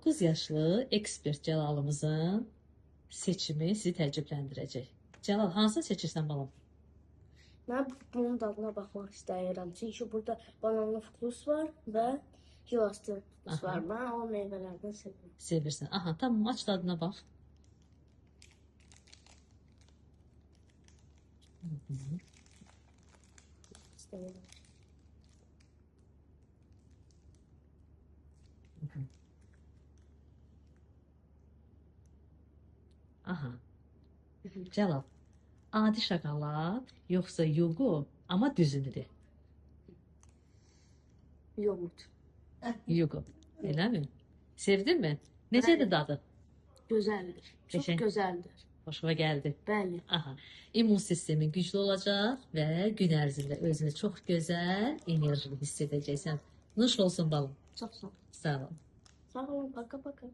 9 yaşlı ekspert Cəlalımızın seçimi sizi təəccübləndirəcək. Cəlal, hansını seçirsən balam? Mən bunun dadına baxmaq istəyirəm. Çünki burada bananlı fkus var və gilaslı fkus var. Mən o meyvələrdən sevirəm. Sevirsən. Aha, tamam, aç dadına bax. İstəyirəm. Aha. Cəlal, adi şokolad yoxsa yuqu, amma düzünü de. Yoğurt. Yuqu. Eləmi? Sevdinmi? Necədir dadı? Gözəldir. Çox Qəşəng. gözəldir. Xoşuma gəldi. Bəli. Aha. İmmun sistemin güclü olacaq və gün ərzində özünü çox gözəl, enerjili hiss edəcəksən. Nuş olsun balım. Çox sağ ol. Sağ ol. Sağ olun. Paka paka.